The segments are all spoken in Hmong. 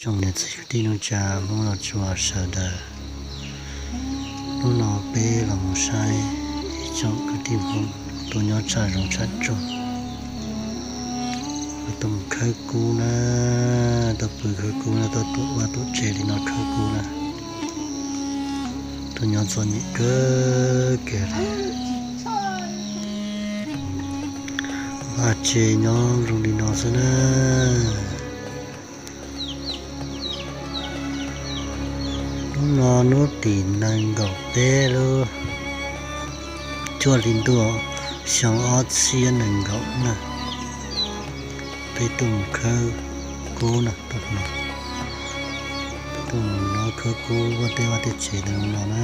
Tsoom niam txiv kwv tij neej tsa Hmoob los tsuas sawv daws, hnub no peb los mus saib ib tsoom kwv tij Hmoob tuaj nyob tshaj zoov tshaj tsuag, tuaj mus khawb kub na, tuaj pw khawb kub na, tuaj tuam vaj tuam tsev li no khawb kub na. Tuaj nyob txom nyem kawg kiag li. Vaj tse nyob zoo li no xwb na. Hnub no hnub tim nees nkaum peb lub cuaj hli ntuj xyoo ob txhiab nees nkaum na, peb tuaj mus khawb kub na, tuaj mus nyob khawb kub vaj tej vaj tej tsev no na,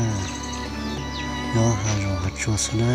nyob hav zoov hav tsuag xwb na.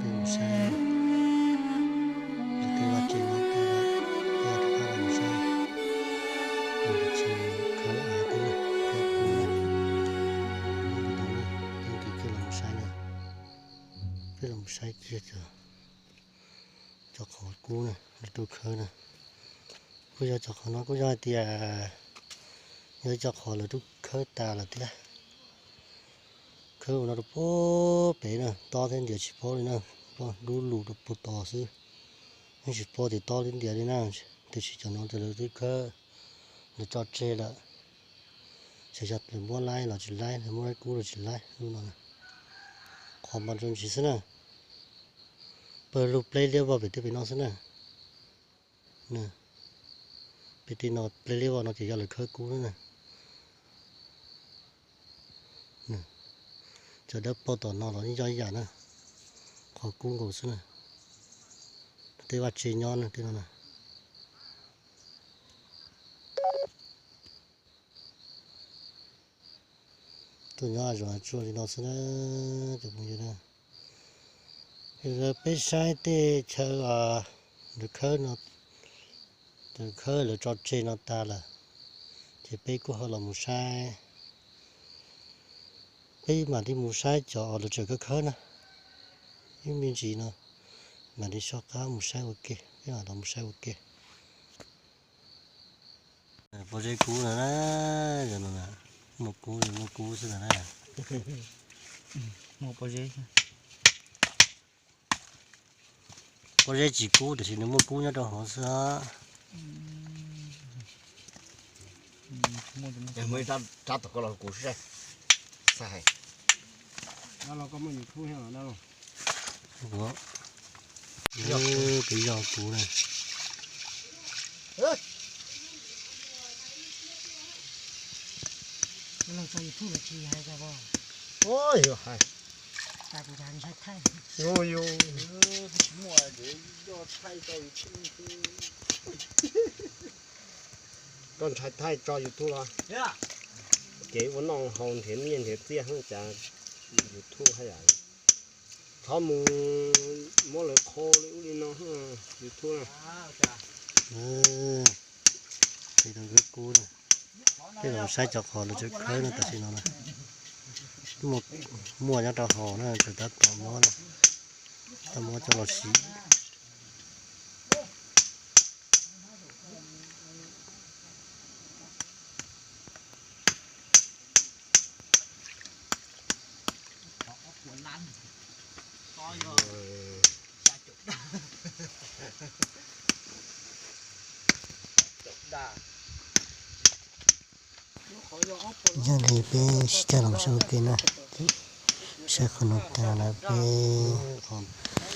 Peb mus saib tej vaj tse no, peb rov qab los mus saib, mus tsis khawb av thiab, khawb kub na. Peb los mus saib na, peb los mus saib kiag cov qhov kub na, lawv tuaj khawb na. Kuj yog cov qhov no kuj yog hais tias yog cov qhov lawv tuaj khawb tas lawm thiab. Khawb ua no rau puag pem na, tob thiab ntiav tsis paub li na, dub lug rau puag tod xwb. Yeej tsis paub tias tob li ntiav li na, tiam sis cov no ces lawv twb khawb, lawv tso tseg lawm. Xyov yog lawv muab laib los tsis laib, lawv muab laib kub los tsis laib lub no na. Qhov mas tso ntsis xwb na. Pawg lug pleb liab vog pem tej pem no xwb na. Pem tej no pleb liab vog no ces yog lawv khawb kub xwb na. Cov dawb paug tom no los yeej yog ib yam na, qhov kub nkaus xwb na. Tej vaj tse nyob na tej no na. Tuaj nyob hav zoov hav tsuag li no xwb na cov phooj ywg na. Peb saib tej chaw lawv khawb no, lawv khawb lawv tso tseg no tas lawm, ces peb kuj ho los mus saib. Peb mam li mus saib cov lawv tseem khawb khawb na, ib me ntsis no mam li soj qab mus saib ua ke, peb mam los mus saib ua ke. Pob zeb kub no na, muaj kub, muaj kub xwb ntag na. Muaj pob zeb, pob zeb tsis kub tiam sis nws muaj kub nyob rau hauv xwb os. Muaj ib rab tom ko los kuv saib, xav hais. Dab laug koj muaj YouTube thiab los dab laug? Kuv, kuv yog kuv na. Los tso YouTube los tsis hais cas os. Ua yog hais, cas kuv cas ntshai thaij. Yus, yus, tsis muaj ces yog thaij tso YouTube xwb. Koj ntshai thaij tso YouTube los? Kev ua noj haus nrhiav nyiaj nrhiav txiaj hwj cas YouTube haj yam. Thov mus muab lawv qho li ub li no YouTube na. Peb tuaj khawb kub na, peb los saib cov qhov lawv tseem khawb no tam sim no na. Muaj nyob rau hauv na, tseem tab tom muab, tab tom muab coj los siv. Yog li peb sib coj los saib ua ke na, saib qhov no tas lawm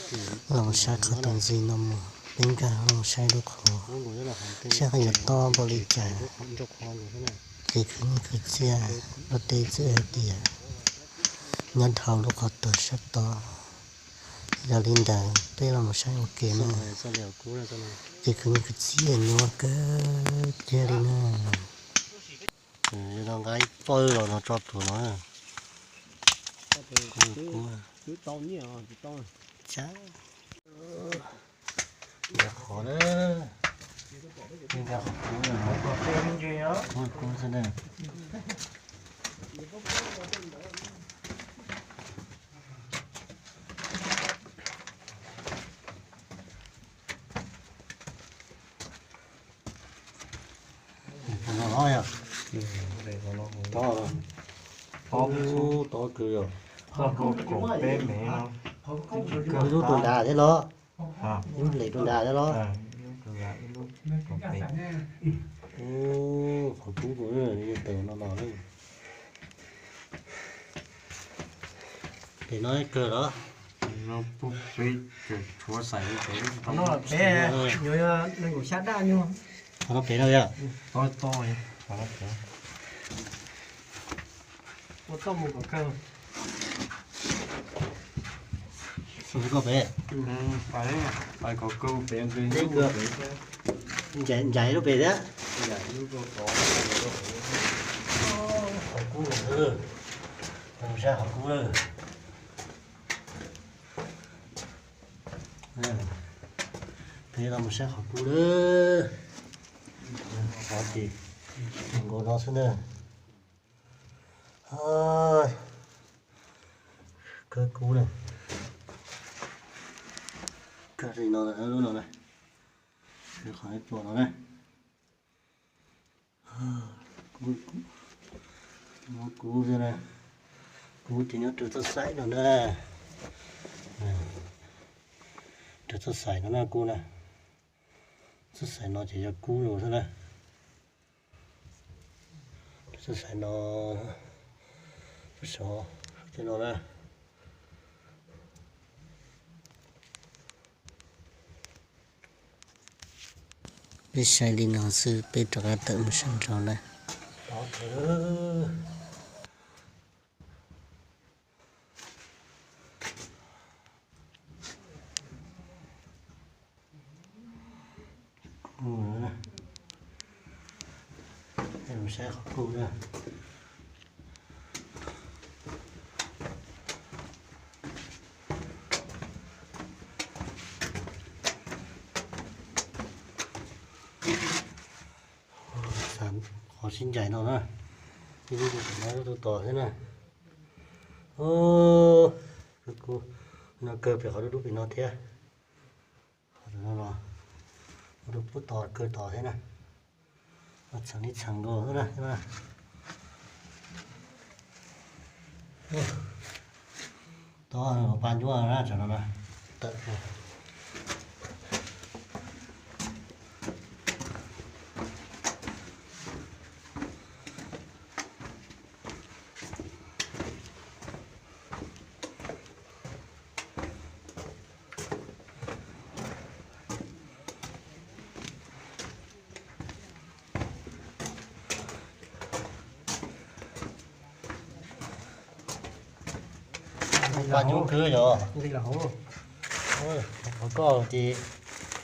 peb Los saib qhov tus ntxiv no mus, peb nkag los saib lub qhov, saib qhov yuav tob npaum li cas. Ces khwv nyiaj khwv txiaj, luag tej txawj hais tias nyob dhau lub qhov tuag sab tod. Yog li ntawd peb los mus saib ua ke na. Ces khwv nyiaj khwv txiaj nyuaj kawg kiag li na. Nqa ib pawg los no tso tus no. Qhov na, qhov kub, kub xwb na. Qhov no los yog, tob, tob kawg yog, ib lub tus nrad thiab los, ib lub nplej tus nrad thiab los. Qhov kub, tawm no los. Pem no kawg los? Peb yuav nees nkaum xya daj nyuag. Qhov no pem no yog? Ua toj mus kom kawg. Koj pem, pais kom kawg pem, ncaim lub pem thiab. Qhov kub, saib qhov kub lawm. Peb los mus saib qhov kub lawm. Qhov ces nkaus no xwb na. Kawg kub na. Kawg li no, lub no na. Qhov ib pluas no na. Kub, kub xwb na. Kub ces nyob rau txoj xaim no na. Rau txoj xaim no na kub na. Txoj xaim no ces yog kub los xwb na. Rau txoj xaim no, rau saum tej no na. Peb saib li no xwb, peb rov qab tawm mus sab nraud na. Saib qhov kub na. Qhov sib ncaim no na, ib lub tus tom xwb na. Kub, no kawg pem qhov dub dub pem no thiab. Qhov no los, ua rau pub tos kawg tos thiab na. Txheem li txheem nkaus xwb na. Tod pa nyuaj na, tsam no na. Tawm. Pa nyuaj kawg yog. Qhov koj ces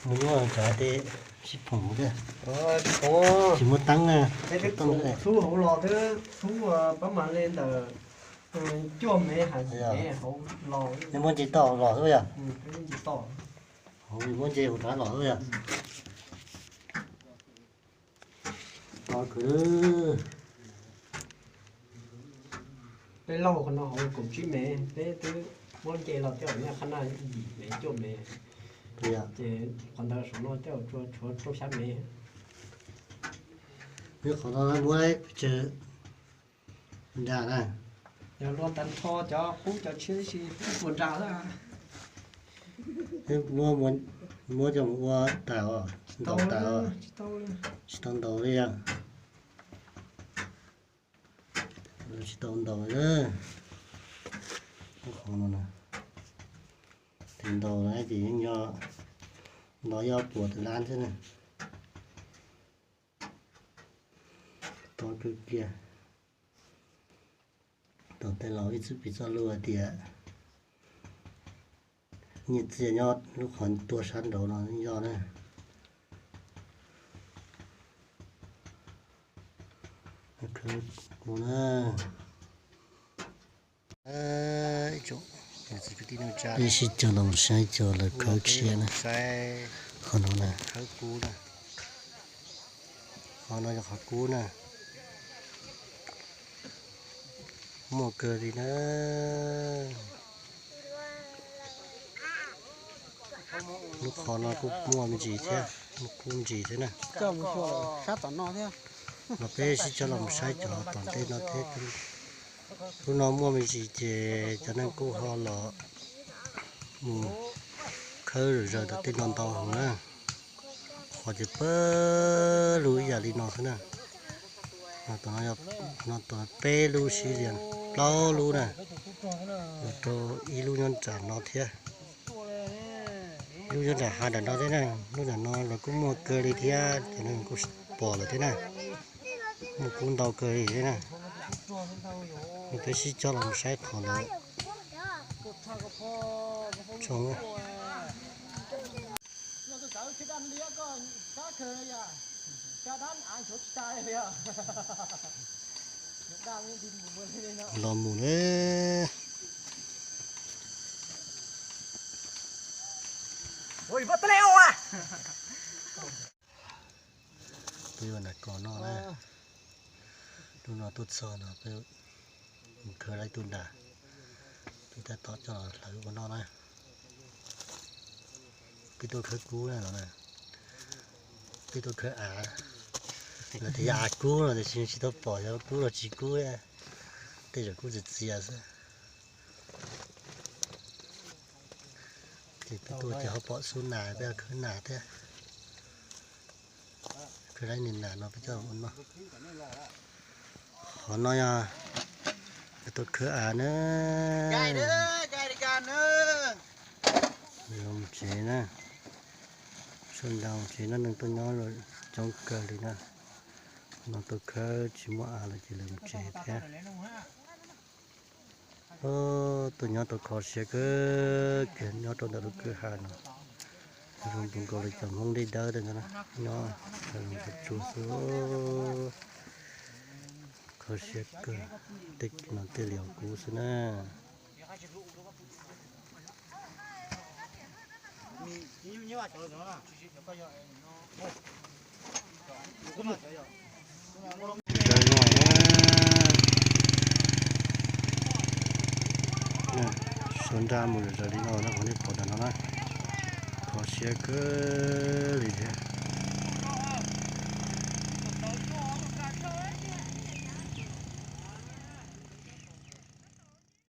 mus nyuaj tsam tej sib phoom thiab. Tsis muaj teeb na. Txhub hauv los twb txhub pab mas li ntawm cuaj mev hais, hauv los. Neb muab nce toj los xwb yog? Hauv muab nce hauv rov los xwb yog? Tod kawg. Peb lauj qhov no hauv kaum tsib mev, peb twb muab nce los tej zaum nyob qhov no yim mev cuaj mev. Ces qhov ntawd saum no tej zaum tshuav rau xya mev. Peb qhov no muab pes tsawg nra na? Yog luag tag nrho cov qub cov tshiab ib si peb puas nra xwb. Muab, muab coj mus ua tas os, ntaus tas os. Tsis tau ntaus li yog. Tsis tau ntaus na. Qhov no na. Tus ntaus no ces yeej yog ntaus ib ob puas tus lab xwb na. Tob kawg kiag. Tom tej laus ib txwm piv txoj lus hais tias nyiaj txiag nyob lub qhov tuag sab nraud no yog na. Mus na. Peb sib cog los saib cov lawv khawb tshiab na. Qhov no na, qhov no yog qhov kub na. Muaj kawg li na. Lub qhov no kuj muaj me ntsis thiab, muaj kub ntsis thiab na. Los peb sib cog los mus saib cov tom ntej no thiab. Lub no muaj me ntsis ces cov neeg kuj ho los mus khawb zom zaws tom tej no ntau heev na. Qhov ces pawg lug ib yam li no xwb na. Tom no peb lub sib li, plaub lub na, los rau ib lub nyob nram no thiab. Lub nyob nram hav nram no thiab na, lub nram no los kuj muaj kawg li thiab, ces neeg kuj pom lawm thiab na. Muaj kub ntau kawg li thiab na. Peb sib cog los mus saib qhov lawv tsoo. Los mus na. Peb ua nas kos noj na. Hnub no tuaj txog no peb mus khawb lawv tus nas, tus tab tom coj los hlawv ua noj na. Peb tuaj khawb kub na los na. Peb tuaj khawb av. Lawv tias yog av kub no tiam sis tsis tau pom yog kub los tsis kub, tej zaum kub txias txias xwb. Ces peb tuaj ces ho pom xub nas, peb khawb nas thiab. Khawb lawv tus nas no peb coj ua noj. Qhov no yog tuaj khawb av na. Los tsev na. Sawv daws tsev no neeg tuaj nyob coob kawg li na. No tuaj khawb tsis muaj av lawm ces lawv mus tsev thiab. Tuaj nyob tau kho siab kawg kiag nyob rau ntawm lub kwj ha no. Zoo nkaus li cov Hmoob dej dawb tej no nyob zoo tsuag xwb. Kho siab kawg, tej no tej lios kub xwb na. Sawv nra mus zom zaws li no na, qhov nej pom ntawm no na, kho siab kawg li thiab.